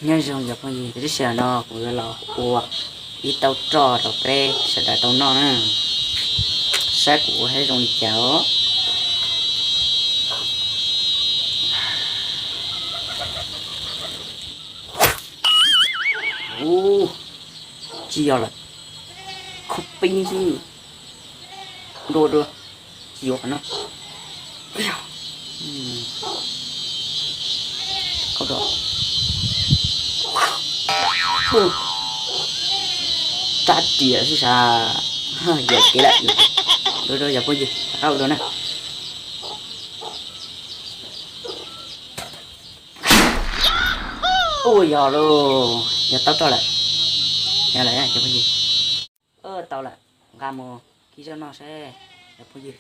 Nyob zoo cov phooj ywg, tib si no kuv yuav los ua ib tauv roj rau peb sawv daws tau noj na, saib kuv ua zoo li cas os. Ub, tsis yog lawm, khuv pib xwb. Dua dua, tsis yuav qhov no. Rab riam xwb sas. Yuam kev lawm, yuam kev. Dua dua cov phooj ywg, rov qab ua dua na. Ua yog lauj, yog tauv roj lawm. Yog lawm cov phooj ywg. Tau lawm, nqa mus kib zoj noj seb cov phooj ywg.